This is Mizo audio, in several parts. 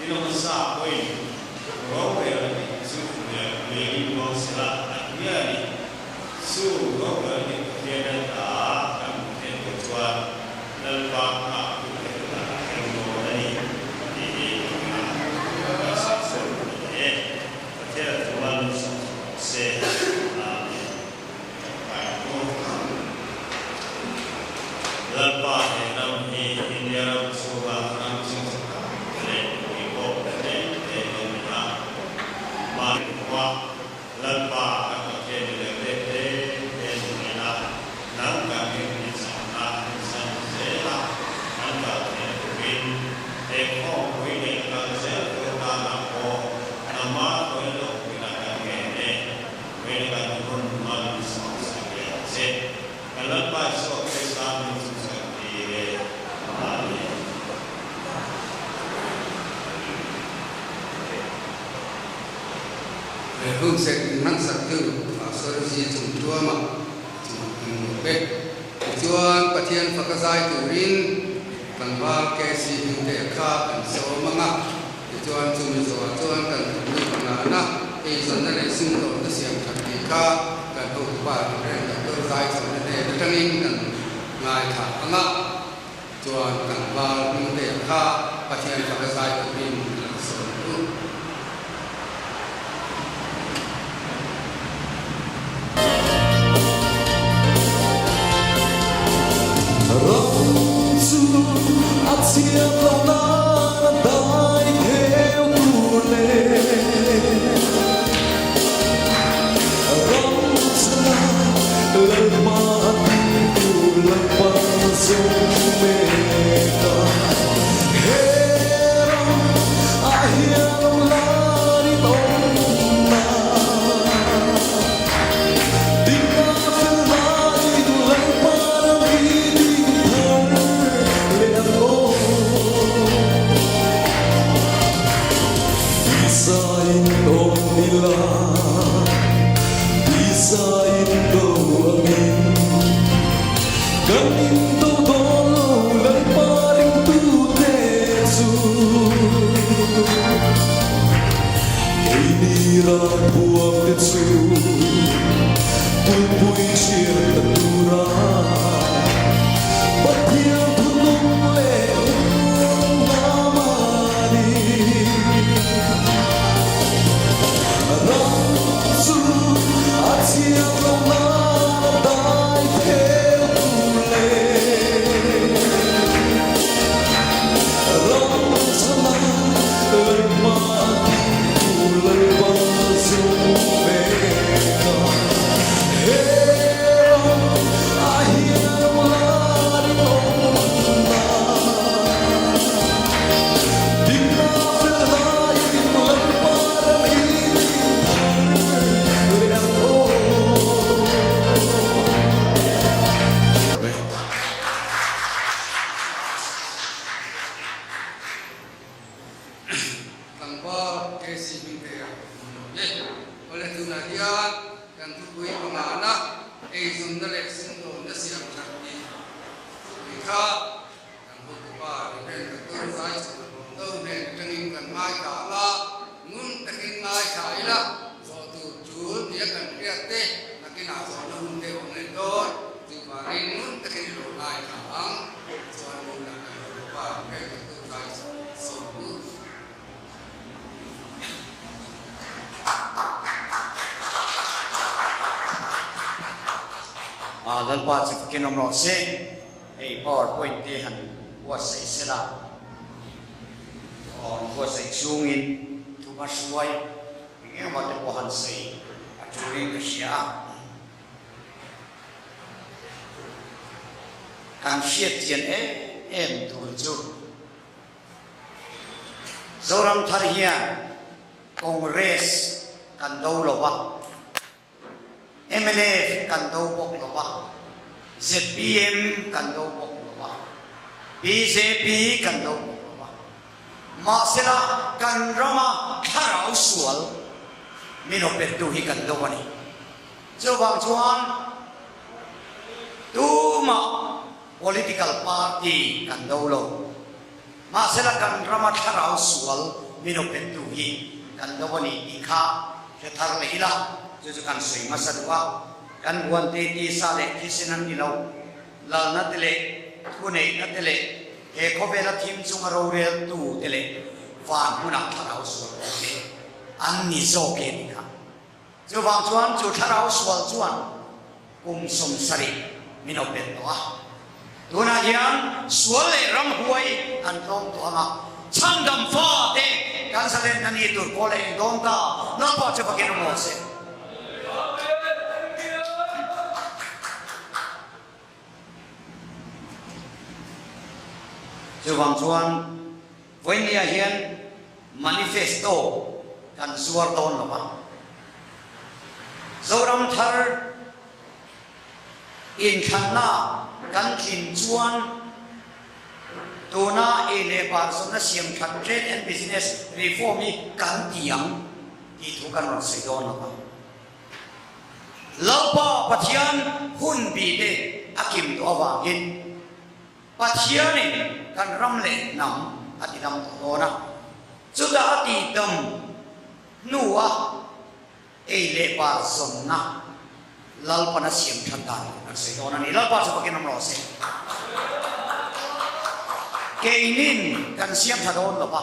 Rinawmsa pawhin rorelna dik chu lian dawn sela a ti a ni. Chu rorelna dik Pathian ata kan hmuh theih tur chuan Lalpa nghaktu te hunah a thleng dawn a ni tih hi ka ngaihsak sawi a ni e. Pathian chuan sak rawh se. Amen. Lalpa he ram hi India ram chhunga ram chhungchhe tak leh mipui pawh tlem te an ni a. Mahni khua Lalpa kan Pathian ni leh te tlem te hnuai a, nang kan ring hi chakna an chan zel a, an kal theih turin he khawmpui leh kal zel tur tanah pawh nangmah hruai lo puina kan ngen e. Veikan hun man sawmsak leh ang che. Kan Lalpa Isua Krista min chhusak tir e. Amen. He hun sek min hmansak tu Pastor Zi Chung Tuama chu an nuam e. Tichuan Pathian faka zai turin tlangval KC Hmingtea kha kan sawm ang a. Tichuan chumi zawhah chuan kan thupui pangana eizawnna leh sumdawhna siam that tih kha kan hotupa Rev. Doctor Zaichhawna hnen atangin kan ngaithla ang a, chuan tlangval Hmingtea kha Pathian faka zai turin a lo sawi u. Ram chu a chhiat lo nan a dai theu tur le Ram chana Lalpa tih tur Lalpa zawng mek a He ram ah hian awm lan in awm na. Dikna felna i duh Lalpa ram hi ding thar leh ang aw. Tisain awm ila, tisain do angin. Kan indo dawn lo Lalpa ringtute chu. Keini ralthuam te chu kulhpui chhiat ta tura Pathian thunung leh hungna mahni ram chu a chhiat lo nan a dai theu tur le ram chhana Lalpa Tlangval KC Hmingtea hmu lo e. Awle tunah hian kan thupui pangana eizawnna leh sumdawnna siam that tih thupui kha kan hotupa Rev. Doctor Zaichhawna Bawmdo hnen atangin kan ngaithla ang a, ngun takin ngaithla ila zawh tur tul nia kan hriat te nakinah zawhna hun te awm leh dawn chuvangin ngun takin i lo ngaithla ang. Chuan tunah kan hotupa Rev. Doctor Zaichhawna Lalpa chu fakin awm rawh se, hei powerpoint te han buatsaih sela, aw an buatsaih chungin thuma hruai eng emaw te pawh han sawi a turin ka hria a. Kan hriat chian em em tur chu. Zoram thar hian Congress kan do lo va, mnf kan do bawk lo va, zpm kan do bawk lo va, bjp kan do bawk lo va. Mahsela kan rama thlarau sual min awpettu hi kan do a ni. Chuvang chuan tumah Political party kan do lo. Mahsela kan rama thlarau sual min awpettu hi kan do a ni tih kha hre thar leh ila, chu chu kan sawi hmasa duh a. Kan buante tisa leh thisen an ni lo, lalna te leh thuneihna te leh he khawvela thim chunga roreltu te leh van hmunah thlarau sual awm te an ni zawk e tih kha. Chuvang chuan chu thlarau sual chuan kum 70 min awp bet tawh a. Tunah hian sual leh ramhuai an tlawm tawh ang a, chhandam fa te kan zalenna ni tur pawh leh eng dawn ta, Lalpa chu fakin awm rawh se. Chuvang chuan vawinia hian manifesto kan zuar dawn lo va, Zoram thar inthlanna kan tlin chuan tuna ei leh bar zawhna siam that Trade and Business Reform hi kan ti ang tih thu kan rawn sawi dawn lo va. Lalpa Pathian hun bi te a kim tawh avangin Pathianin kan ram leh hnam a ti dam tawh dawn a, chutah a ti dam hnua ei leh bar zawnna Lalpan a siam that dan tur kan sawi dawn a ni. Lalpa chu fakin awm rawh se. Keinin kan siam tha dawn lo va.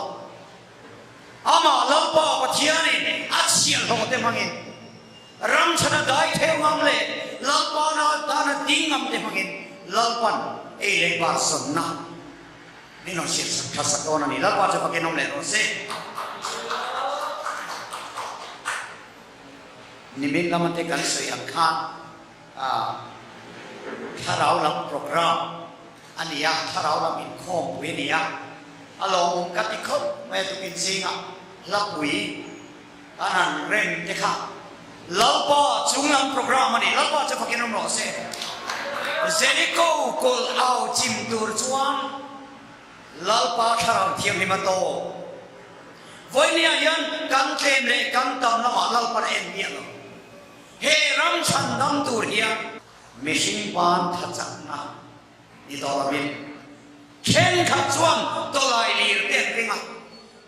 Amah Lalpa Pathianin a chhiahhlawh te hmangin, ram chhana dai theu ngam leh Lalpa na tana ding ngam te hmangin Lalpan ei leh bar zawnna min rawn siamsak tha sak dawn a ni. Lalpa chu fakin awm leh rawh se. Nimin lama te kan sawi ang khan thlarau lam programme a ni a, thlarau lam inkhawmpui a ni a, a lawmawm ka ti khawp mai a tukin zingah hlapui an han rem te kha Lalpa chunglam programme a ni, Lalpa chu fakin awm rawh se. Jericho kawlh au chim tur chuan Lalpa thlarau thianghlim a tawk. Vawinia hian kan tlem leh kan tam lamah Lalpan a en miah lo. He ram chhandam tur hian mihring ban tha chakna ni tawh lovin thenkhat chuan tawlai lir te an ring a,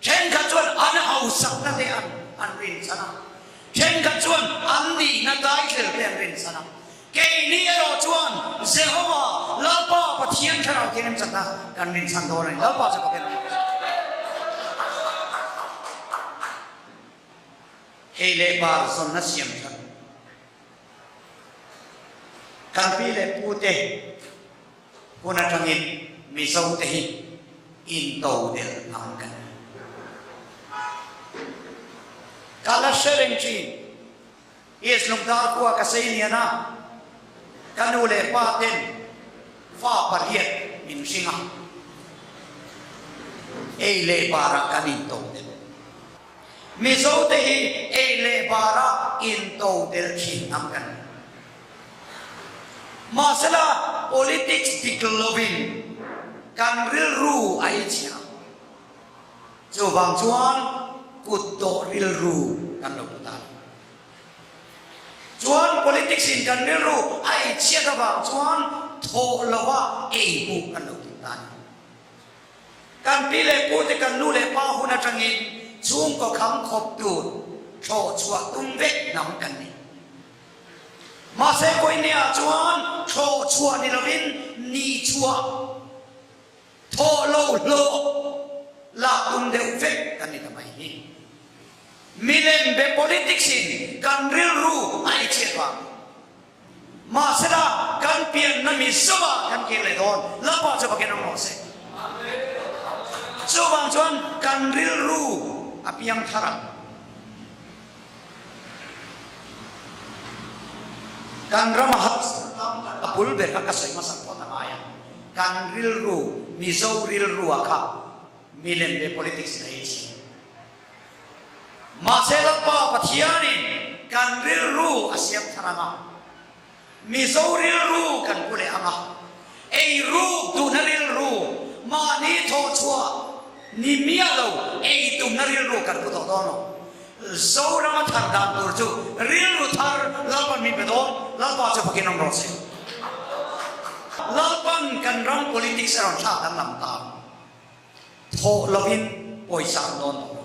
thenkhat chuan an hausakna te an an rinchhan a, thenkhat chuan an nihna taitlel te an rinchhan a. Keini erawh chuan Jehova, Lalpa Pathian Thlarau Thianghlim chakna kan rinchhan dawn a ni. Lalpa chu Pathian a ni. Ei leh bar zawnna siam that kan pi leh pu te hun atangin Mizo te hi into del hnam kan ni. Ka la hre reng thin. East Lungdar khua ka sei lian a, ka nu leh pa ten fa pariat min hring a, ei leh barah kan into del. Mizo te hi ei leh bara into tel thin ang kan ni. Mahsela politics dik lovin kan rilru a i chhia. Chuvang chuan kut dawh rilru kan lo pu ta lo. Chuan politics in kan rilru a ei chhiat avang chuan thawh lova ei hmuh kan lo tum ta a ni. Kan pi leh pu te kan nu leh pa hun atangin chhungkaw kham khawp tur thlawh chhuah tum vek hnam kan ni. Mahse Koinia chuan thlawh chhuah ni lovin ni chhuah thawh lo hlawh lak tum deuh vek kan ni ta mai hi. Milem be politics in kan rilru a eichhiat vang. Mahsela kan pianna Mizoa kan kir leh dawn, Lalpa chu fakin awm rawh se. Chuvang chuan kan rilru a piang thar ang. Kan rama harsatna tam tak a bul ber kha ka sawi hmasak phawt a ngai a, kan rilru, Mizo rilrua kha milem leh politics in a ei thin. Mahse Lalpa Pathianin kan rilru a siam thar ang a, Mizo rilru kan pu leh ang a, eiruk duhna rilru, mahni thawhchhuah ni miah lo ei tumna rilru kan pu tawh dawn lo. Zorama thar dan tur chu rilru thar Lalpan min pe dawn, Lalpa chu fakin awm rawh se. Lalpan kan ram politics a rawn thlak danglam ta. Thawh lovin pawisa an dawn tawh lo.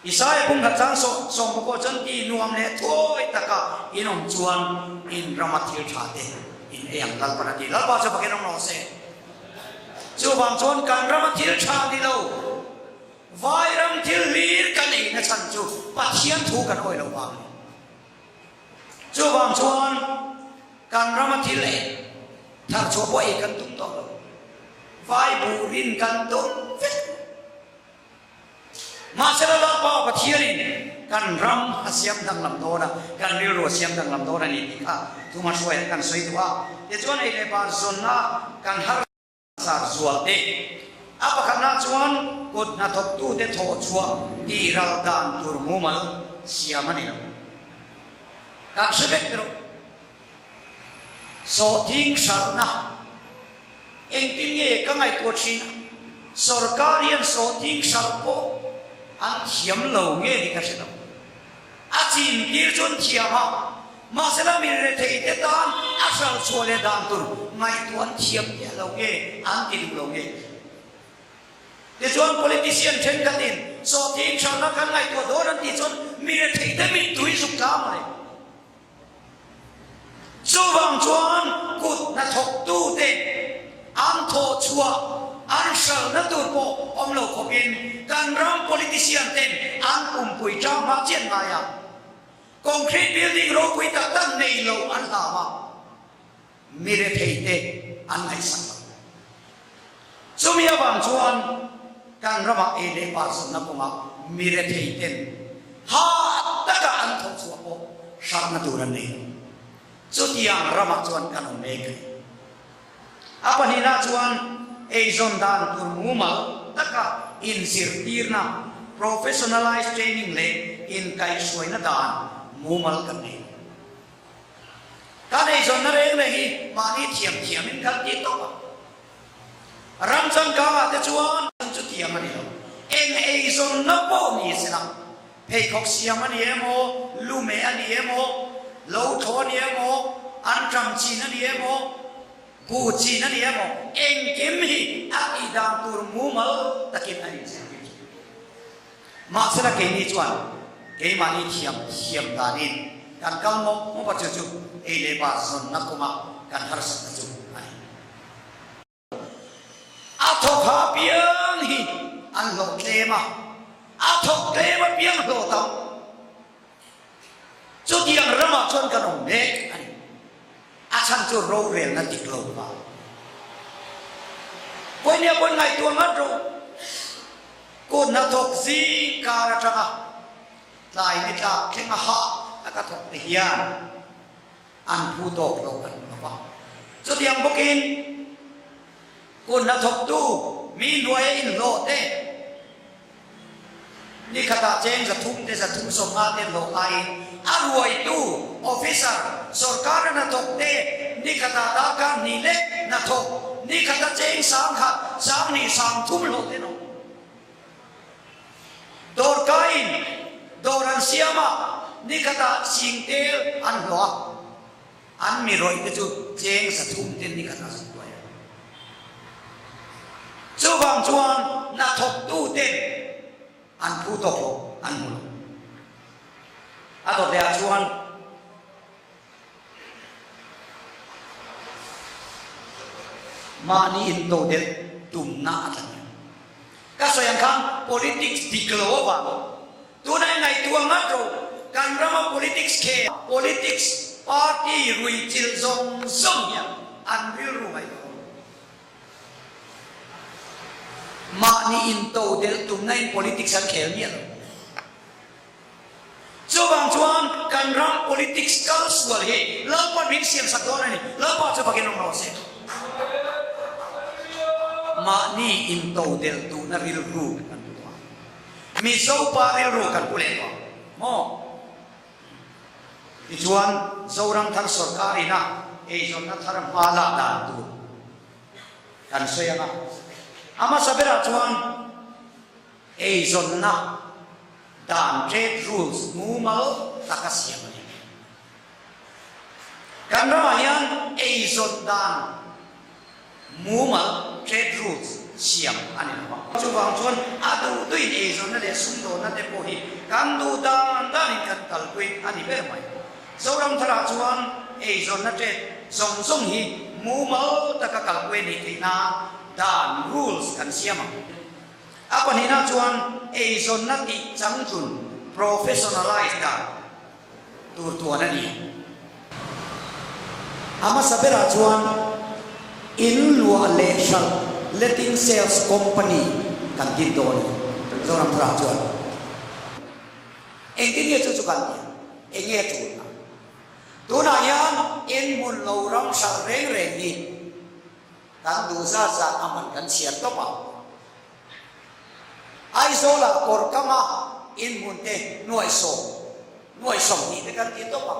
Isaia pum khat chang sawm pawh chuan ti nuam leh thuawi taka in awm chuan in rama thil tha te in ei ang Lalpan a ti. Lalpa chu fakin awm rawh se. Chuvang chuan kan rama thil tha ni lo, Vairam thil hlir kan ei na chhan chu Pathian thu kan awih loh vang a ni. Chuvang chuan kan rama thil ei thar chhuah pawh ei kan tum tawh lo. Vai buh rin kan tum vek. Mahsela Lalpa Pathianin kan ram a siam danglam dawn a, kan rilru a siam danglam dawn a ni tih kha thuma hruaiah kan sawi duh a. Tichuan ei leh bar zawnna kan harsat zual te, a pakhatna chuan kut hnathawktute thawh chhuah tih ral dan tur mumal siam a ni lo. Kan hre vek erawh. Sawhthing hralhna engtin nge ka ngaihtuah thin a, sorkar hian sawhthing hralh pawh an thiam lo nge ni ka hre lo. A chin tir chu an thiam a, mahsela mi rethei te tan a hralh chhuah leh dan tur ngaihtuah an thiam miah lo nge an ti duh lo nge. Tichuan politician thenkhatin sawhthing hralhna kan ngaihtuah dawn an tih chuan mi rethei te mittui zuk tlang a ni. Chuvang chuan kut hnathawktute an thawh chhuah an hralhna tur pawh awm lo khawpin kan ram politician ten an pumpui tang hma chian ngai a, concrete building ropui tak tak nei lo an hlam a. Mi retheite an ngaihsak lo. Chumi avang chuan kan ramah ei leh par zawnna kawngah mi retheiten hah taka an thawh chhuah pawh hralhna tur an nei lo. Chutiang ramah chuan kan awm mek a ni. A pahnihna chuan eizawn dan tur mumal taka inzirtirna, professionalized training leh inkaihhruaina dan mumal kan nei lo. Kan eizawnna reng reng hi mahni thiam thiamin kan ti tawp a. Ram changkangah te chuan chutiang a ni lo. Eng eizawnna pawh ni se la, pheikhawk siam a ni emaw, lume a ni emaw, lo thaw a ni emaw, anṭam chin a ni emaw, buh chin a ni emaw, engkim hi a tih dan tur mumal takin a inzirtir thin. Mahsela keini chuan keimahni thiam thiam danin kan kal mawp mawp a, chu chu ei leh bar zawnna kawnga kan harsatna chu a ni. A thawk ha apiang hi an hlawh tlem a, a thawk tlem apiang hlawh tam. Chutiang ramah chuan kan awm mek a ni. A chhan chu rorelna dik lo vang. Pawimia pawn ngaihtuah ngat rawh. Kut hnathawk zing kar atanga tlai ni tlak thleng a hah taka thawk te hian an phu tawk lo kan hmu lo va. Chutiang bawkin kut hnathawktu mi hnuaia inhlawh te, Ni khatah cheng 300 te 350 te hlawh laiin a ruaitu officer sorkar a hnathawk te ni khatah darkar hnih lek hnathawk ni khata cheng 10,000 20,000 30,000 hlawh te an awm. Dawrkaiin dawr an siam a, ni khatah singtel an hlawh a, an mi rawih te chu cheng 300 ten ni khatah zuk tuai a. Chuvang chuan hnathawktuten an phu tawk lo, an hmu lo. A dawteh ah chuan mahni intodelh tumna a tla hniam. Ka sawi ang khan politics dik lo avang Tuna i ngaihtuah ngat rawh, kan rama politics khel, politics party ruihchilh zawng zawng hian an rilru ngaihtuah lo. Mahni intodelh tumna in politics an khel miah lo. Chuvang chuan kan ram politics kal sual hi Lalpa min siam sak dawn a ni. Lalpa chu fakin awm rawh se. Mahni intodelh duhna rilru kan pu tawh a. Mizo pa rilru kan pu leh tawh ang maw? Tichuan, Zoram thar sorkar ina eizawnna thar hma lak dan tur kan sawi ang a. A hmasa berah chuan eizawnna dan trade rules mumal taka siam a ni. Kan ramah hian eizawn dan mumal trade rules. siam a ni lo a. Chuvang chuan a duh duhin eizawnna leh sumdawnna te pawh hi kan duh dan danin kan kalpui a ni ber mai. Zoram tharah chuan eizawnna ṭet zawng zawng hi mumal taka kalpui a nih theih nan dan, rules, kan siam ang. A pahnihna chuan eizawnna tih changtlun, professionalize, dan tur tuan a ni. A hmasa berah chuan in luah leh hralh, letting sales company, kan din dawn a ni. Zoram tharah chuan. Engtin nge chu chu kan tih ang? Enge a tulna? Tunah hian in hmun lo ram hralh reng reng hi kan duh zat zat a man kan chhiar tawp a. Aizawlah kawr kama in hmun te nuaih sawm, nuaih 20 te kan ti tawp a.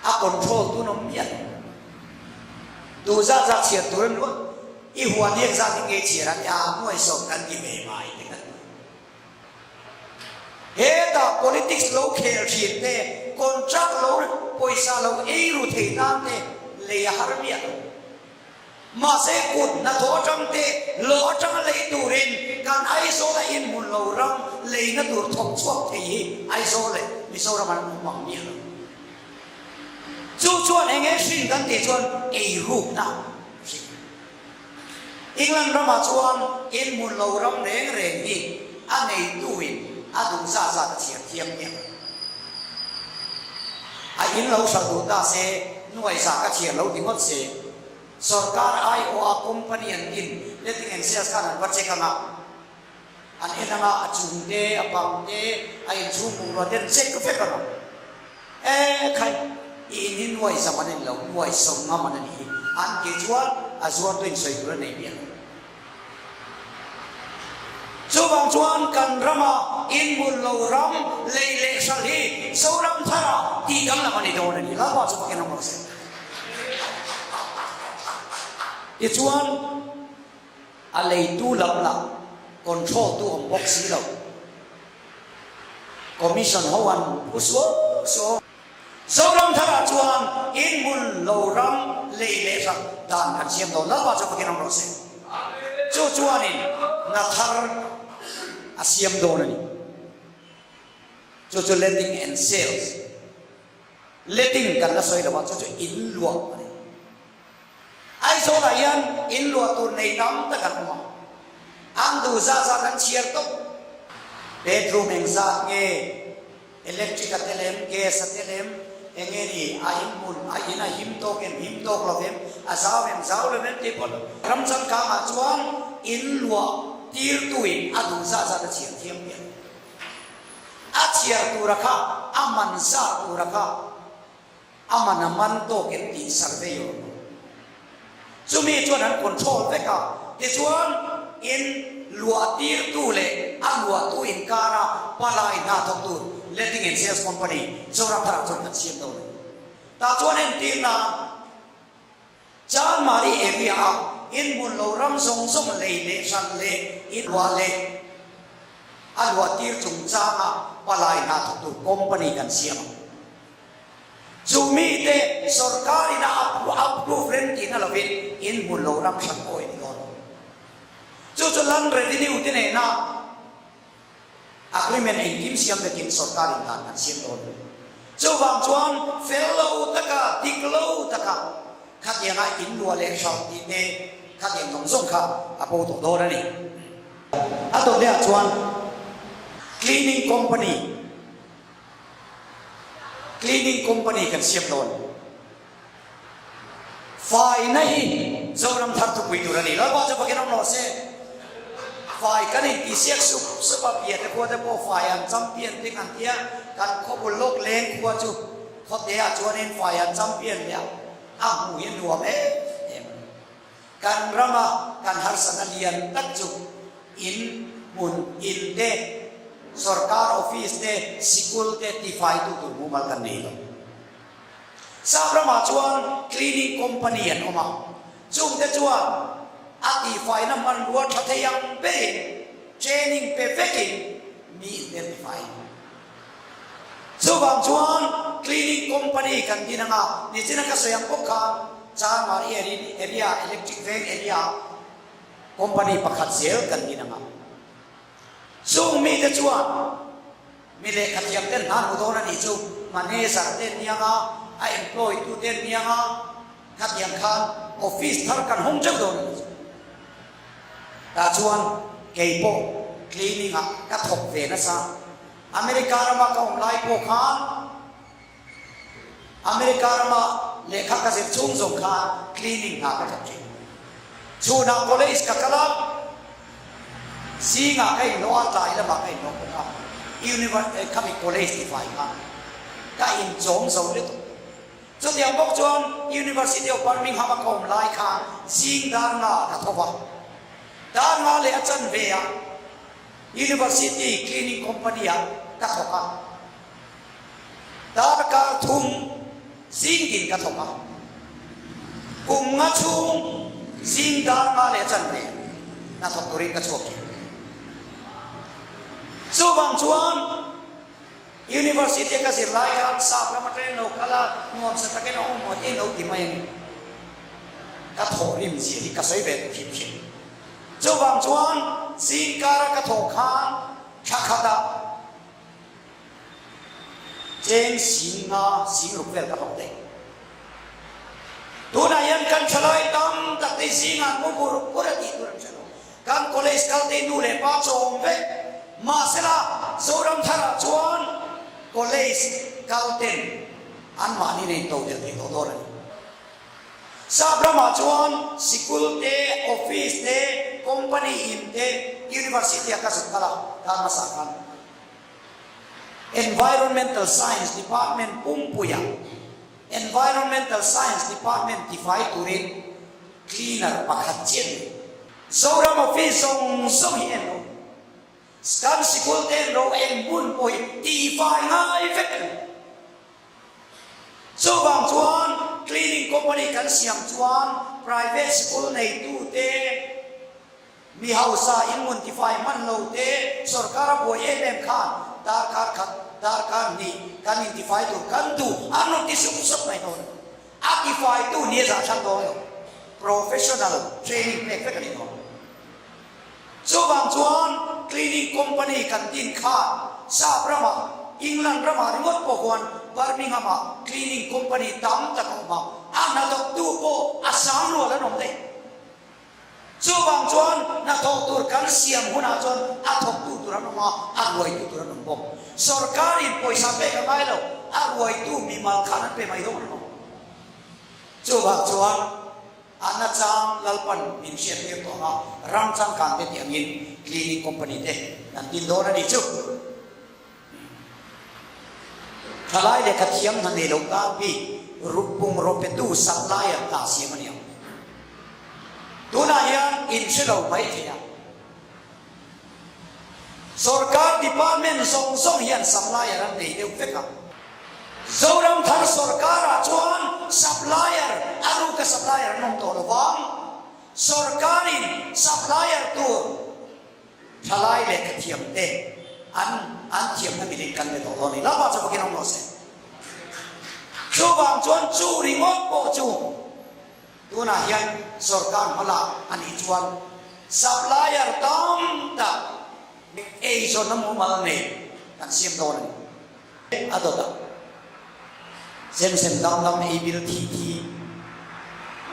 A control tun awm miah lo. Duh zat zat chhiar tur an luah. I huan hi engzat in nge chhiar a nia, nuaih sawm kan ti ve mai te kan ti. Hetah politics lo khel thin te, contract lo pawisa lo ei ru thei nan te lei a har miah lo. Mahse kut hnathawh atang te lawh atanga lei turin kan Aizawl a inhmun lo ram leina tur thawk chhuak thei hi Aizawl leh Mizoram an awm ang miah lo. Chu chuan eng nge hrin kan tih chuan eirukna hrin. England ramah chuan inhmun lo ram reng reng hi a neituin a duh zat zat a chhiar thiam miah lo. A in lo hralh duh ta se, nuai zah ka chhiar lo ti ngawt se, sorkar aiawha company an din letting and sales khan an va check ang a, an en ang a, a chung te, a bang te, a inchhung bungrua te an check vek ang a. E khai, i in hi nuai zam an en lo, nuai sawm ngam an a nih hi, an tih chuan a zuartu in sawi tur a nei miah lo. Chuvang chuan kan rama inhmun lo ram lei leh hralh hi Zoram tharah tih danglam a ni dawn a ni. Lalpa chu fakin awm rawh se. Tichuan a leitu lam lah control tu awm bawk si lo. Commission ho an phu suau suau. Zoram tharah chuan inhmun lo ram lei leh hralh dan kan siam dawn. Lalpa chu fakin awm rawh se. Chu chuanin hna thar a siam dawn a ni. Chu chu letting and sales. Letting kan la sawi lo a, chu chu in luah a ni. Aizawlah hian in luah tur nei tam tak an awm a, an duh zat zat an chhiar tawp. Bedroom engzat nge? Electric a tel em? Gas a tel em? Eng nge ni? A in hmun, a in a him tawk em? Him tawk lo em? A zau em? Zau lo em? Tih pawh ram changkangah chuan in luah tirtuin a duh zat zat a chhiar thiam piah. A chhiar tura kha a man zat tura kha A man a man tawk em tih survey a awm a. Chumi chuan an control vek a, tichuan in luah tirtu leh a luahtu inkara palai hna thawk tur Letting and Sales Company Zoram tharah chuan kan siam dawn a ni. Tah chuan entir nan Chanmari area a inhmun lo ram zawng zawng lei leh hran leh in luah leh a luah tir chungchanga palai hna thawk tur company kan siam a. Chu mite sorkarin a approve reng tihna lovin in hmun lo ram hran pawh in dawn. Chu chu land revenue te nena agreement engkim siam vekin sorkarin dan kan siam dawn. Chuvang chuan fel lo taka, dik lo taka khatianga in luah leh hralh tih te khatiang zawng zawng kha a bo tawh dawn a ni. A dawt lehah chuan cleaning company Cleaning company kan siam dawn. Faina hi Zoram thar thupui tur a ni. Lalpa chu fakin awm rawh se. Fai kan intih siak sup sup a, Piate khua te pawh fai an champion ding an tia, kan khaw bul lawk leng khua chu khawte ah chuanin fai an champion leh a, a hmuh hi a nuam em em a ni. Kan rama kan harsatna lian tak chu In hmun, in te, sorkar office te, sikul te tifaitu tur mumal kan nei lo. Sap ramah chuan cleaning company an awm a, chungte chuan a tihfaina hmanrua tha thei ang berin training pe vekin mi in te an tifai. Chuvang chuan cleaning company kan din anga, nichina ka sawi ang bawk khan Chanmari area, Electric Veng area-ah. Company pakhat zel kan din ang a. Chung mite chuan mi lehkha thiam ten hna hmu dawn a nih chu manager te an niang a, a employ tu te an niang a, khatiang khan office thar kan hawng teuh dawn a nih chu. Tah chuan kei pawh cleaning ah ka thawk ve nasa. America rama ka awm lai pawh khan America rama lehkha ka zir chhung zawng kha cleaning hna ka thawk thin. Chhunah college ka kal a, zingah ka inhlawh a, tlai lamah ka inhlawh bawk a, univer khami college ti fai khan ka inchawm zo lutuk. Chutiang bawk chuan University of Birmingham a ka awm lai khan zing dar nga ka tho va, dar nga leh a chanve ah University cleaning company ah ka thawk a. Darkar thum zing din ka thawk a, kum nga chhung zing dar nga leh chanve hna thawk turin ka chhuak thin. Chuvang chuan University a ka zir lai khan sap ram atangin lo kal a, nuamsa takin a awm maw tih lo ti mai a ni. Ka thawhrim zia hi ka sawi ve ta hrim hrim. Chuvang chuan zingkara ka thawh khan thla khatah Cheng sing nga sing ruk vel ka hlawh daih. Tunah hian kan thalai tam tak te zingah an mu bur bur a tih tur an hre lo. Kan college kal te nu leh pa chawm vek. Mahsela Zoramtharah chuan college kal ten anmahni nen to del thei tawh dawn a ni. Sap ramah chuan sikul te, office te, company in te, university ah ka zuk kal a, kar hmasa khan. Environmental Science Department pumpuia Environmental Science Department tifai turin cleaner pakhat chiah ni. Zoram office zawng zawng hi en lo. Kan sikul te en ro eng hmun pawh hi tifai ngai vek a ni. Chuvang chuan cleaning company kan siam chuan private sikul neitute, Mi hausa in mun tifai hman lo te sorkar a buai em em khan darkar khat, darkar hnih kan in tifai tur kan duh an rawn ti sup sup mai dawn a ni. A tifai tu ni a zah thlak dawn lo. Professional training pek vek a ni dawn. Chuvang chuan cleaning company kan din khan Sap ramah, England ramah ringawt pawh khuan Birmingham ah cleaning company tam tak a awm a, a hnathawktu pawh a sang rual an awm daih. Chuvang chuan hnathawh tur kan siam hunah chuan a thawktu tur an awm a, a ruaitu tur an awm bawk. Sorkarin pawisa pek a ngai lo, a ruaitu mimal khan an pe mai dawn an awm. Chuvang chuan a nachang Lalpan min hriattir tawh ang a, ram changkang te tih angin cleaning company te kan din dawn a nih chu. Thalai lehkha thiam hna nei lo tan bik bungraw petu supplier hna siam a ni ang. Tunah hian in hre lo mai thei a. Sorkar department zawng zawng hian supplier an nei deuh vek a. Zoram thar sorkarah chuan supplier a ruka supplier an awm tawh lo vang. Sorkarin supplier tur. Thalai lehkha thiam te an an thiamna milim kan be tawh dawn a ni. Lapa chu fakin awm rawh se. Chuvang chuan chu ringawt pawh chu tunah hian sorkar hmalak a nih chuan supplier tam tak eizawnna mumal nei kan siam dawn a ni. A dawt a, sem sem dam dam ei bil thi thi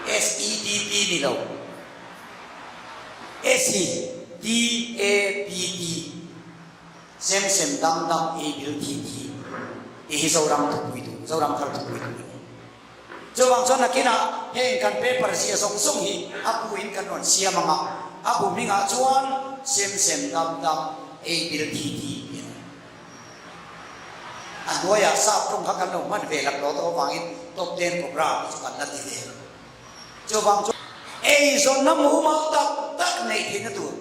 SEDP ni lo, SEDAPT sem sem dam dam ei bil thi thi tih hi Zoram thupui tu, Zoram thar thupui tu a ni. Chuvang chuan nakinah heng kan paper zia zawng zawng hi a bu in kan rawn siam ang a, a bu hmingah chuan sem sem dam dam ei bil thi thi tih a ni. A hnuaiah sap tawng kha kan lo hman ve lak lo tawh avangin top ten program hi chu kan la ti ve. Chuvang chuan eizawnna mumal tak tak neih theihna tur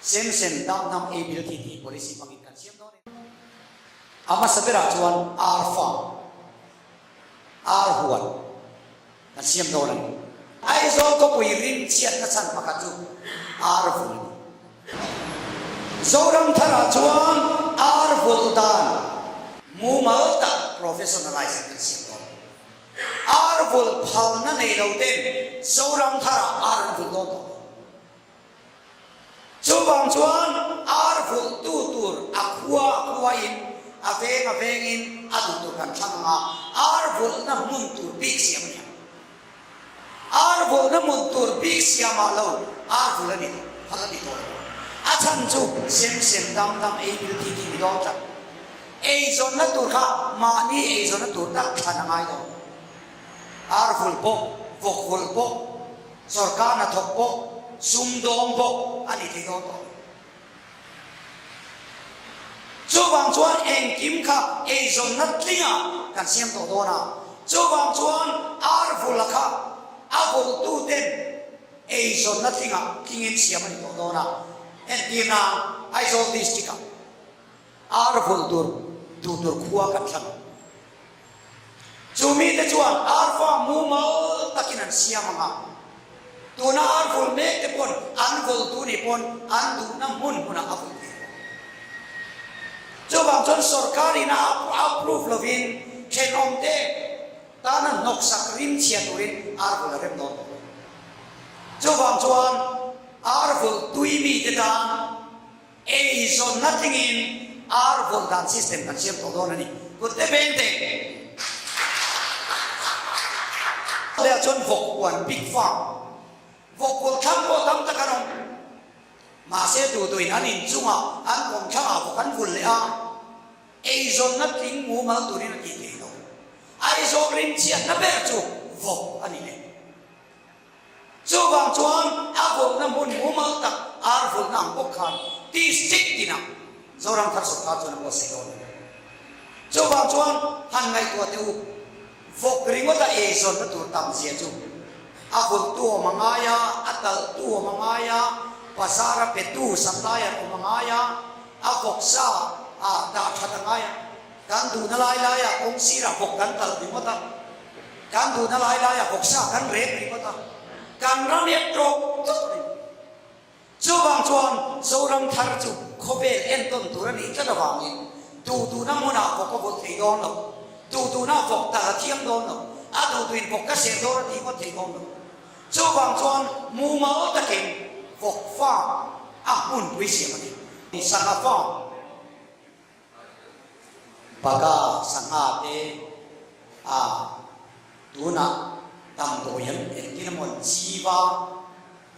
sem sem dam dam ei bil thi tih policy hmangin kan siam dawn em? A hmasa berah chuan ar farm, ar huan kan siam dawn a ni. Aizawl khawpui rim chhiatna chhan pakhat chu ar vul a ni. Zoram tharah chuan ar vul dan mumal tak professionalize kan siam dawn. Ar vul phalna nei lo ten Zoram tharah ar an vul dawn tawh lo. Chuvang chuan ar vulhtu tur a khua a khuain, a veng a vengin a duh tur kan thlang ang a, ar vulhna hmun tur bik siam a ni ang. Ar vulhna hmun tur bik siamah lo ar vulh a ni tawh, phal a ni tawh lo. A chhan chu sem sem dam dam ei bil ti ti ni dawn tlat. Eizawnna tur kha mahni eizawnna tur tak thlan a ngai lo. Ar vulh pawh, vawk vulh pawh, Sawrkar hnathawk pawh sumdawng bawk a ni thei dawn tawh lo. Chuvang chuan engkim kha eizawnna tlingah kan siam tawh dawn a, chuvang chuan ar vula kha a vulhtuten eizawnna tlingah tlingin siam a ni tawh dawn a. Entirna, Aizawl District-ah ar vulh tur duh tur khua kan thlang. Chu mite chuan arfa mumal takin an siam ang a, tuna ar vulh mek te pawn an vulh tu nih pawn an duhna hmun hmunah a vulh thei bawk. Chuvang chuan sorkar in a approve lovin thenawmte tana hnawksak rim chhia turin ar vulh a rem dawn tawh lo. Chuvang chuan ar vulh tui mite tan Eizawnna tlingin ar vulh dan system kan siam tawh dawn a ni. Kutte beng teh. Leh chuan vawk huan pig farm, vawk vulh thlang pawh tam tak an awm. Mahse duhduhin an inchungah an kawm thlangah vawk an vulh leh a, eizawnna tling mumal turin a tih theih lo. Aizawl rimchhiatna ber chu vawk a ni leh. Chuvang chuan a vulhna hmun mumal tak ar vulhna ang bawk khan district tinah Zoram thar sawrkar chuan a buatsaih dawn a ni. Chuvang chuan han ngaihtuah teh u, vawk ringawta eizawnna tur tam zia chu a vulhtu awm a ngai a, a talhtu awm a ngai a, bazar a petu supplier awm a ngai a, a vawksa a dah that a ngai a, kan duhna lai laiah kawng sirah vawk kan talh ringawt a. Kan duhna lai laiah vawksa kan rep ringawt a, kan ram hi a tlawm tawp a ni. Chuvang chuan Zoram thar chu khawvel entawn tur a nih tlat avangin duh duhna hmunah vawk a vulh thei dawn lo, duh duhna vawk talh a thiam dawn lo, a duh duhin vawk ka seh dawn a tih ngawt thei dawn lo. Chuvang chuan mumal takin vawk farm a hmunpui siam a ni. Sangha farm. Baga sangha te a tunah damdawi an engtin emaw an chiva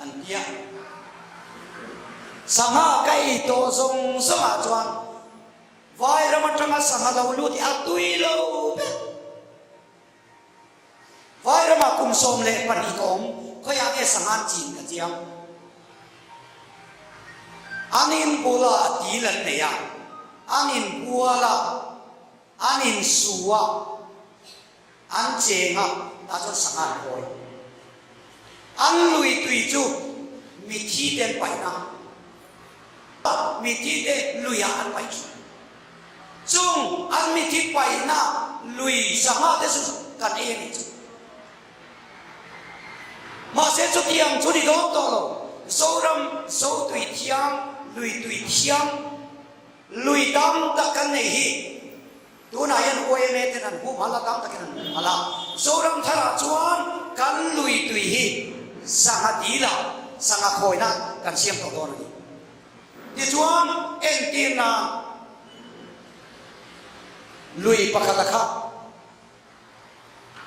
an tia. Sangha ka ei tawh zawng zawng ah chuan Vairam atanga sangha lo lut hi a tui lo ber. Vairamah kum 12 ka awm, khawiah nge sangha an chin ka chiang. An inbula dil an nei a, an inbual a, an insu a, an cheng a, tah chuan sangha an hawi. An lui tui chu mithi te an paihna a, mithi te luiah an paih thin. Chung an mithi paihna lui sangha te chu kan ei a nih chu. Mahse chutiang chu ni dawn tawh lo. Zoram zo tui thiang, lui tui thiang, lui tam tak kan nei hi tunah hian YMA ten an humhalh a, tam takin an humhalh a. Zoram tharah chuan kan lui tui hi sangha dilah, sangha khawina kan siam tawh dawn a ni. Tichuan, entirna lui pakhata kha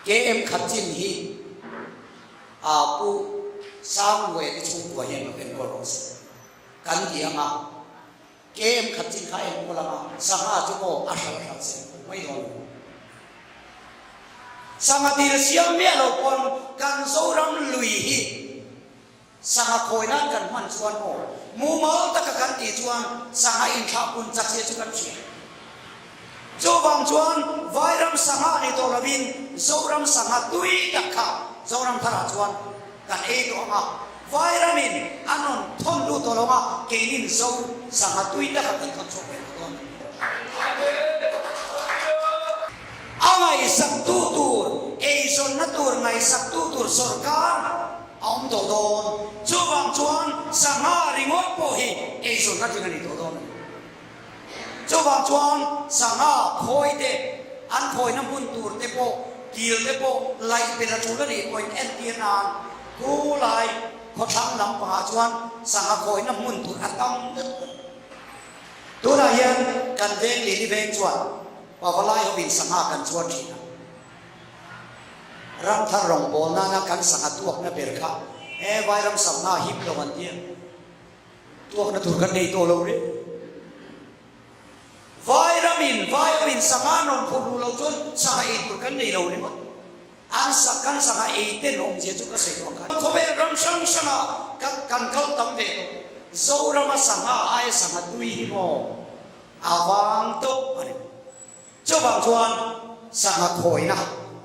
KM khat chin hi a Pu Sangluaia te chhungkua hian lo enkawl rawh se kan ti ang a, KM khat chin kha enkawl ang a, sangha chu maw a hralh hralh se mai dawn lo. Sangha dil siam miah lo pawn kan Zoram lui hi Sangha khawi nan kan hman chuan aw, mumal taka kan tih chuan sangha inthlah pun chak zia chu kan hria. Chuvang chuan Vairam sangha ni tawh lovin Zoram sangha tui tak kha Zoram tharah chuan kan ei tawh ang a, Vairamin an rawn thawn lut tawh lo ang a, keinin Zo sangha tui taka kan thawn chhuak ve tawh dawn a ni. A ngaihsaktu tur, eizawnna tur ngaihsaktu tur sorkar a awm tawh dawn. Chuvang chuan sangha ringawt pawh hi eizawnna tling a ni tawh dawn a ni. Chuvang chuan sangha khawi te, an khawina hmun tur te pawh, kil te pawh laih belh a tul a nih pawhin entir nan thu lai. Khawthlang lampangah chuan sangha khawina hmun tur a tam lutuk. Tunah hian kan veng Lili veng chuan Pavalai hovin sangha kan chuan thin a. Ramthar rawngbâwl nana kan sangha tuakna ber kha he Vairam sangha hip lo an tia. Tuakna tur kan nei tawh lo reng. Vairamin, Vaiamin sangha an rawn phurh duh loh chuan sangha ei tur kan nei lo ringawt. An sak kan sangha ei ten awmzia chu ka sawi tawh ang khan. Khawvel ram hrang hrangah kan kan kal tam ve tawh. Zorama sangha aia sangha tui hi maw a vang tawp a ni. Chuvang chuan sangha khawina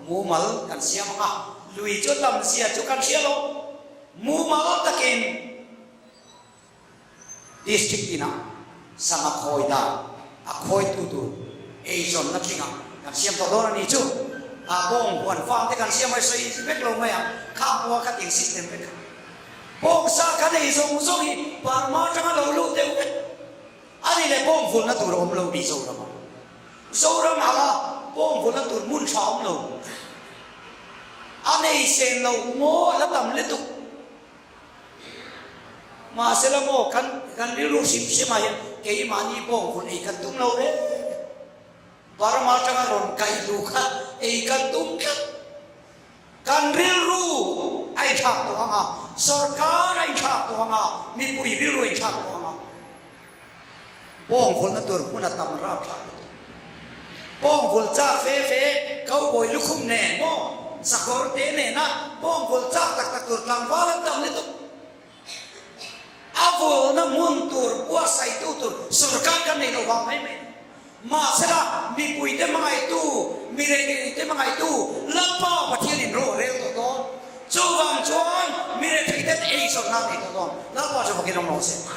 mumal kan siam ang a, lui chu tam zia chu kan hria lo. Mumal takin. District tinah sangha khawi dan a khawitu tur eizawnna tlingah kan siam tawh dawn a ni chu. A bawng huan farm te kan siam mai sawi vek lo mai ang, khang pawha kha ting system vek kha. Bawng sa kan ei zawng zawng hi Burma atanga lo lut deuh vek a ni leh bawng vulna tur a awm lo ni Zoram ah. Zoram anga bawng vulna tur hmun tha awm lo. A nei sen lo ngaw a la tam lutuk. Mahsela maw kan kan rilru hrim hrim ah hian keimahni bawng hun ei kan tum lo reng. Burma atanga rawn kaih luh kha ei kan tum tlat. Kan rilru a inthlak tawh ang a, sorkar a inthlak tawh ang a, mipui rilru a inthlak tawh ang a. Bawng vulhna tur hmun a tam rap thlak lutuk. Bawng vulh chak fe fe cowboy lukhum nen maw sakawr te nena bawng vulh chak tak tak tur tlangval an tam lutuk. A vulhna hmun tur buatsaihtu tur sorkar kan nei lo vang mai mai. Mahsela mipuite hmangaihtu, mi retheite hmangaihtu Lalpa Pathianin ro a rel tawh dawn. Chuvang chuan mi retheiten ei zawrhna an nei tawh dawn. Lalpa chu fakin awm rawh se.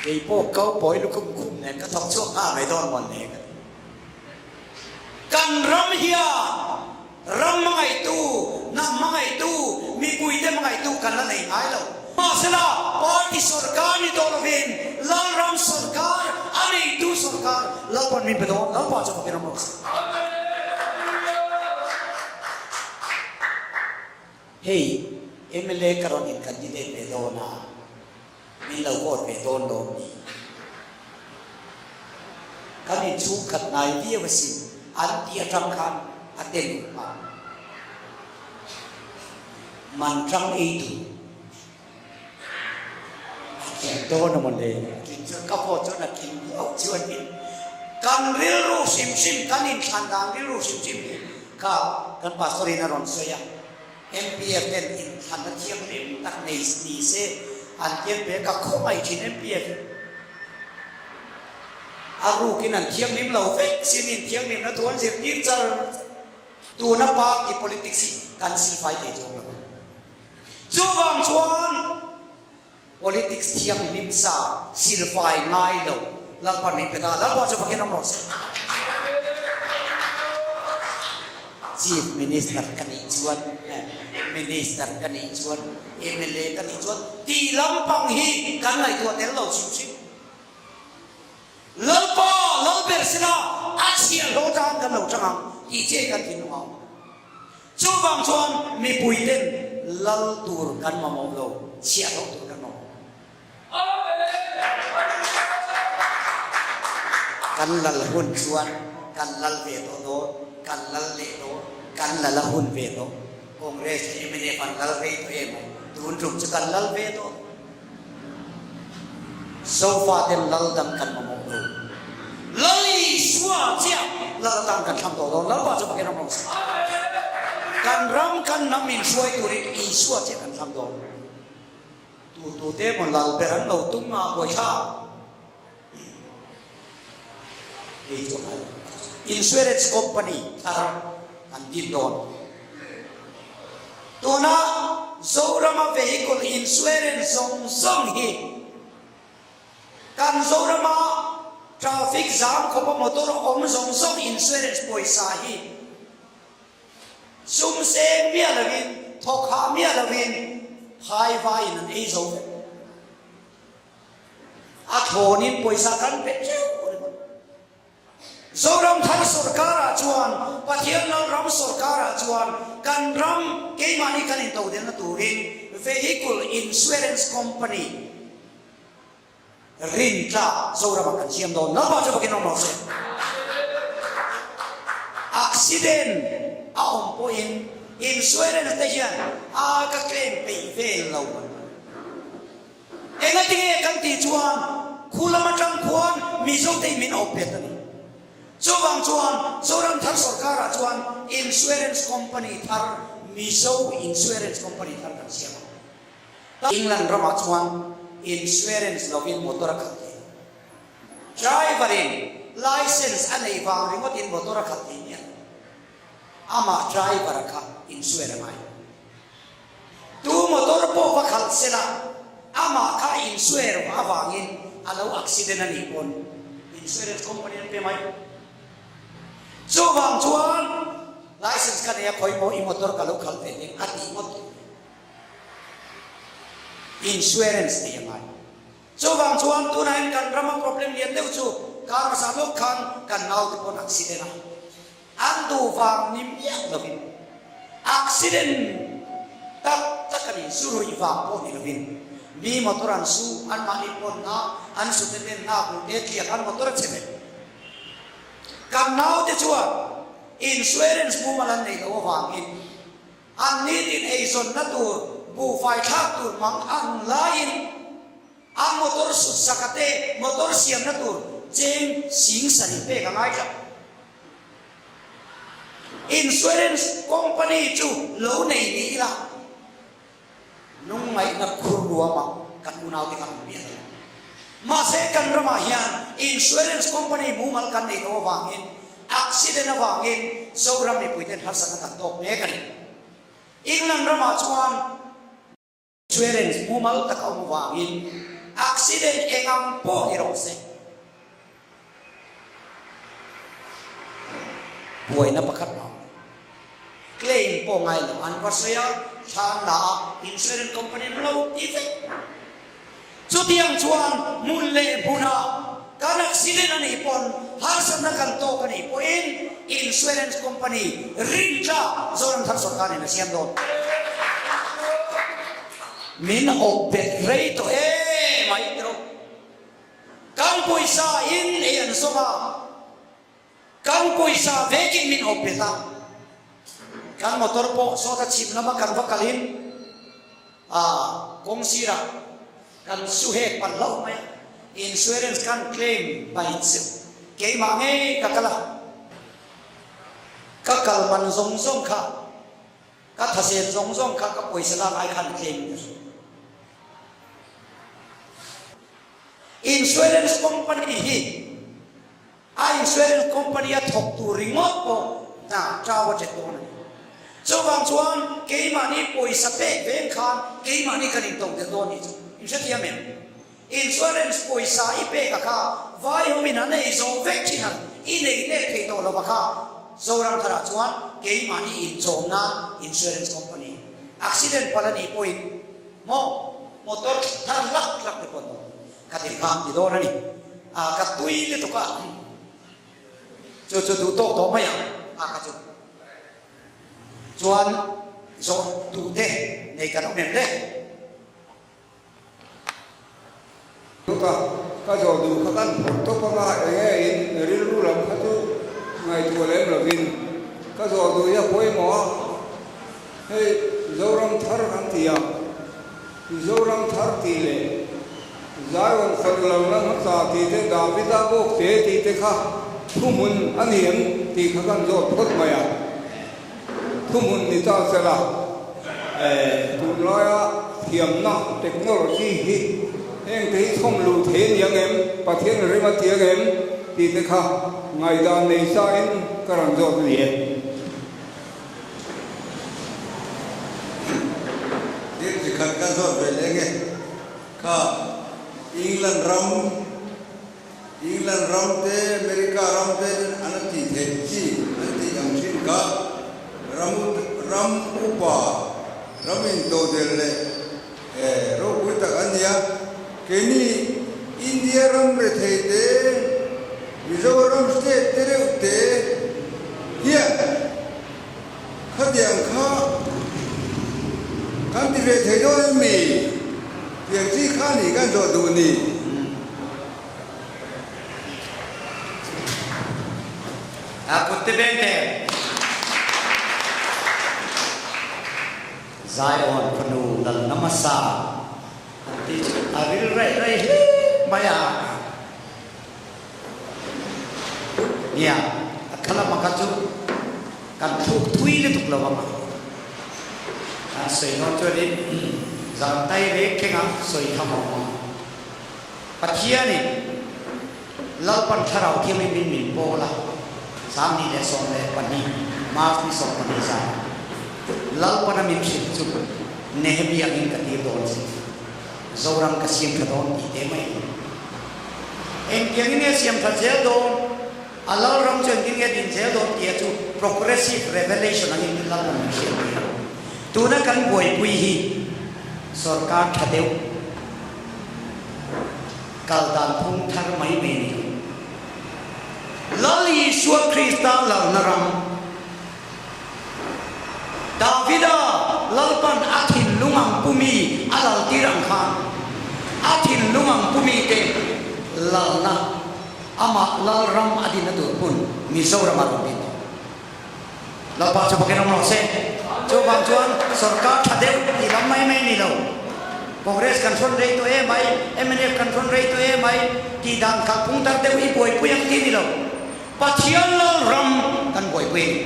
Kei pawh cowboy lukhum khum nen ka thawk chhuak nghal mai dawn mawn le ka ti. Kan ram hian ram hmangaihtu, hnam hmangaihtu, mipuite hmangaihtu kan la nei ngai lo. Mahsela, party sorkar ni tawh lovin Lalram sorkar, a neitu sorkar Lalpan min pe dawn, Lalpa chu fakin awm rawh se. Hei mla ka rawn in candidate ve dawn a, min lo vote ve dawn lo mi? Kan inchhung khat ngai viau asin an tih atang khan a tel uk nghal. Man tang ei tur a tling dawn a mawle. A tling chuan ka vote chuan a tling viau chu a ni. Kan rilru hrim hrim, kan inthlan dan rilru hrim hrim hi kha kan pastor in a rawn sawi a. MPF ten inthlanna thianghlim tak nei ni se an tiang ve ka khawngaih thin MPF hi. A rukin an thianghlim lo vek sin inthianghlimna thu an zirtir char char. Tuna party politics hi kan silfai thei chuang lo. Chuvang chuan politics thianghlim sa silfai ngai lo Lalpa min pe ta. Lalpa chu fakin awm rawh se. Chief Minister ka nih chuan, Minister ka nih chuan, mla ka nih chuan tih lampang hi kan ngaihtuah tel lo hrim hrim. Lalpa, Lalber sila a chhiahhlawh tan kan lo chang ang tih che kan thinlung a awm. Chuvang chuan mipuiten lal tur kan mamawh lo, chhiahhlawh tur kan mamawh. Kan lal hun chuan kan lal ve tawh dawn, kan lal leh dawn, kan lal a hun ve tawh. Congress leh mnf an lal rei tawh em aw? Tun tum chu kan lal ve dawn. Zofa ten lal dang kan mamawh lo. Lal Isua chiah lal atan kan thlang tawh dawn. Lalpa chu Pathian ram rawh se. Kan ram kan hnam min hruai turin Isua chiah kan thlang dawn. Tu tu te emaw lal ber an lo tum a buaithlak. Hei chu a Insurance company thar an din dawn. Tuna Zorama vehicle insurance zawng zawng hi kan Zorama traffic zam khawpa motor awm zawng zawng insurance pawisa hi sum seng miah lovin, thawk hah miah lovin phai vaiin an ei zo vek. A thlawnin pawisa kan pe teuh ringawt. Zoram thar sawrkarah chuan, Pathian Lalram sawrkarah chuan kan ram keimahni kan intodelna turin Vehicle Insurance Company rintlak Zoramah kan siam dawn. Lalpa chu bakin awm rawh se. Accident a awm pawhin insurance te hian a ka claim peih vel lo an ti. Engatinge kan tih chuan khu lam atang khuan Mizo te min awp bet a ni. Chuvang chuan Zoram thar sawrkarah chuan insurance company thar Mizo Insurance Company thar kan siam a. England ramah chuan insurance lovin motor a khalh thei lo. Driver in license a neih vang ringawtin motor a khalh thei miah lo. Amah driver a kha insure a ngai. Tu motor pawh va khalh se la, amah kha insure avangin a lo accident a nih pawn insurance company an pe mai. Chuvang chuan license ka nei a khawi maw i motor ka lo khalh ve ding a tih ngawt tur insurance nei a ngai. Chuvang chuan tunah hian kan rama problem lian deuh chu kar hmasa lawk khan kan naute pawn accident a. An duh vang ni miah lovin, accident tak tak a ni, zu ruih vang pawh ni lovin, mi motor an su, anmahni pawn na, an su te ten na bul te tliak an motor a chhe vek. Kan naute chuan insurance mumal an neih loh avangin an nitin eizawnna tur buhfai thlak tur mang ang laiin A motor sut saka te motor siamna tur cheng sing sarih pek a ngai tlat. Insurance company chu lo nei ni ila lungngaihna khur ruamah kan unaute kha an pian lo. Mahse kan ramah hian insurance company mumal kan neih loh avangin accident avangin Zoram mipuiten harsatna kan tawk mek a ni. England ramah chuan. Insurance mumal tak a awm avangin accident eng ang pawh ni rawh se. Buaina pakhat a awm lo. Claim pawh ngai lo an va sawi a, thla an la a, insurance company an lo ti vek. Chutiang chuan hmun leh hmunah kan accident a nih pawn harsatna kan tawk a nih pawhin insurance company rintlak Zoramthar sawrkarin a siam dawn. Min awp bet rei tawh em mai ti rawh. Kan pawisa in ei an zawm a, kan pawisa vekin min awp bet a, kan motor pawh sawta chhim lama kan va kalin, A kawng sirah kan su hek palh hlauh mai a, insurance khan claim mai chu keimah ngei ka kal a, ka kal man zawng zawng kha, ka thasen zawng zawng kha ka pawisa lak ai khan claim ka hria. Insurance company hi A insurance company a thawk tur ringawt pawh hna chau a ṭet dawn a ni. Chuvang chuan keimahni pawisa pek veng khan keimahni kan intawk del dawn nih chu in hrethiam em? Insurance pawisa i pek a kha vai ho in an ei zawh vek thin a, i nei let thei tawh lo a kha Zoram tharah chuan keimahni inchawm nan insurance company accident palh a nih pawhin maw motor thar hlak hlak te pawh an awm. Ka ti nghak ti dawn a ni. A ka tui lutuk a, chu chu duh tawk tawh mai ang a ka chu. Chuan zawh duh te nei kan awm em le? Lut a, ka zawh duh kha kan phawrh tawp anga enge in rilru lam kha chu ngaihtuah lem lovin ka zawh duh hi a pawimawh a, hei Zoram thar kan ti a. Mizoram thar tih leh Zion fanu lo la hmasa tih te Davida bawk te tih te kha thuhmun a ni em tih kha kan zawt phawt mai a. Thuhmun ni ta sela tunlaia thiamna technology hi heng te hi chhawm luh thei a ni ang em, Pathian rem a ti ang em tih te kha ngaihdan nei sa in ka rawn zawt a ni e. Thil chi khat ka zawt ve leh nge kha England ram England ram te America ram te an a tih theih chi an tih ang thin kha ram ram upa ram intodelh leh ropui tak an nia keini India ram rethei te Mizoram state te reuh. te hian khatiang kha kan ti ve thei dawn em mi? Tiang chi kha ni kan zawh duh ni. A kut te beng te. Zion fanu lal namasa an ti chu a ril raih raih hle mai a. Nia, a khalam a kha chu kan thluk thui lutuk lo ang a. Kan sawi dawn chuanin zan tai rek thleng a sawi tham a awm ang. Pathianin Lalpan Thlarau Thianghlim in min pawl a, 2012 March ni 12 zan Lalpana min hrilh chu Nehemiah angin ka tir dawn che, Zoram ka siam tha dawn tih te mai a ni. Engtiangin nge siam tha zel dawn, a Lalram chu engtin nge din zel dawn tia chu progressive revelation angin Lalpan min hriat tir a. Tuna kan buaipui hi sorkar tha deuh. Kal dan phung thar mai mai ni lo. Lal Isua Krista lalna ram, Davida Lalpan a thinlung ang pumi a lal tir ang khan, a thinlung ang pumi te lalna amah Lalram a dinna tur hmun Mizoram a rawn din tawh. Lalpa chu pakin awm rawh se. Chuvang chuan sorkar tha deuh tih lam mai mai ni lo. Congress kan hrawn rei tawh em ai, mnf kan hrawn rei tawh em ai tih dan kalphung tar deuh hi buaipui ang tih ni lo. Pathian Lalram kan buaipui a ni.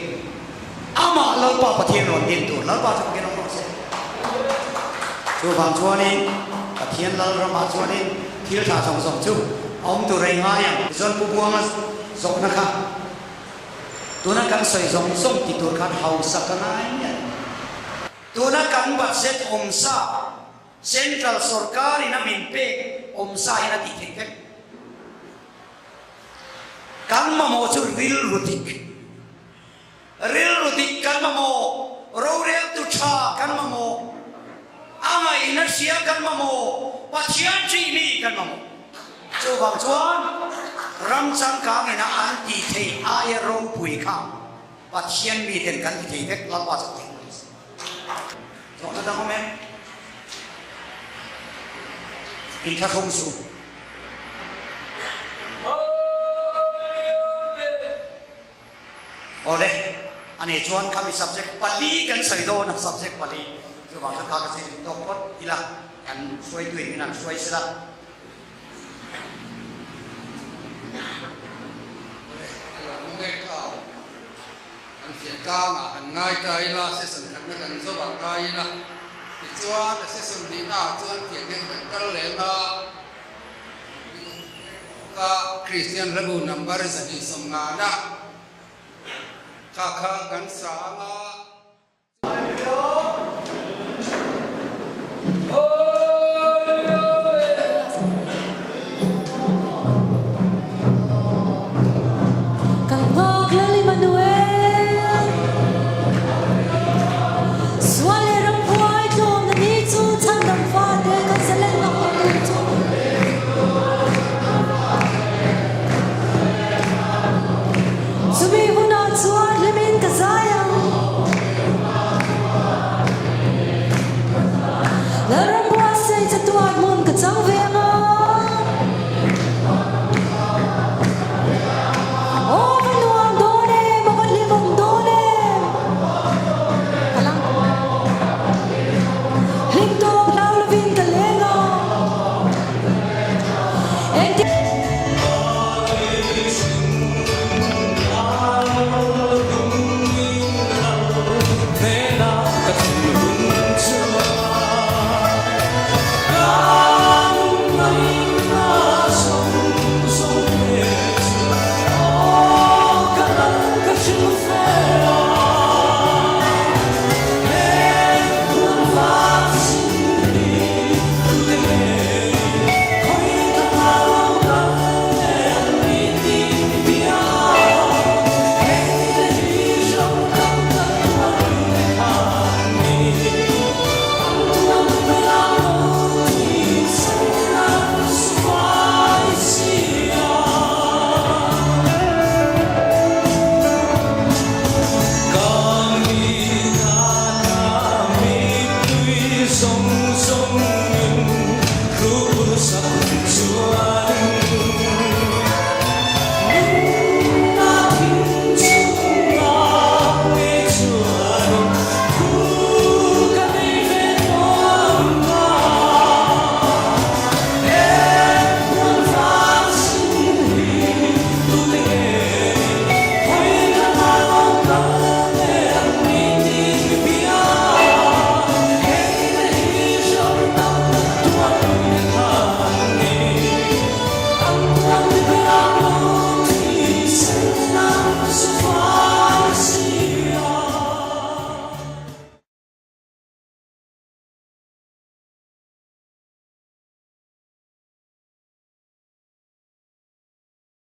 Amah Lalpa Pathian rawn din tur Lalpa chu pakin awm rawh se. Chuvang chuanin Pathian Lalramah chuanin thil tha zawng zawng chu a awm tur a i ngai ang. Tichuan Pu Buanga zawhna kha. Tuna kan sawi zawng zawng ti tur khan hausa ka ngai miah lo. Tuna kan budget awmsa Central sorkar in a min pek awmsa in a tih theih vek. Kan mamawh chu rilru dik. Rilru dik kan mamawh, roreltu tha kan mamawh, a ngaihna hria kan mamawh, Pathian ṭih mi kan mamawh. Chuvang chuan ram changkang ina an tih theih aia ropui kha Pathian miten kan ti thei vek Lalpa chu thei mai se. Zawhna dang awm em? Inthlahrung suh. Awle, ani chuan khami subject pali kan sawi dawn a, subject pali chuvang chuan kha ka zir tawk phawt ila kan hruaituin min han hruai sela. Awle, a lo hmu ngei ta a, kan fiah tlangah han ngai ta ila, session khatna kan zawh ah ngai ila, tichuan a session hnihna ah chuan fiah hian kan kal leh ang a. Ka Kristian hlabu number 250 kha kha kan sang a.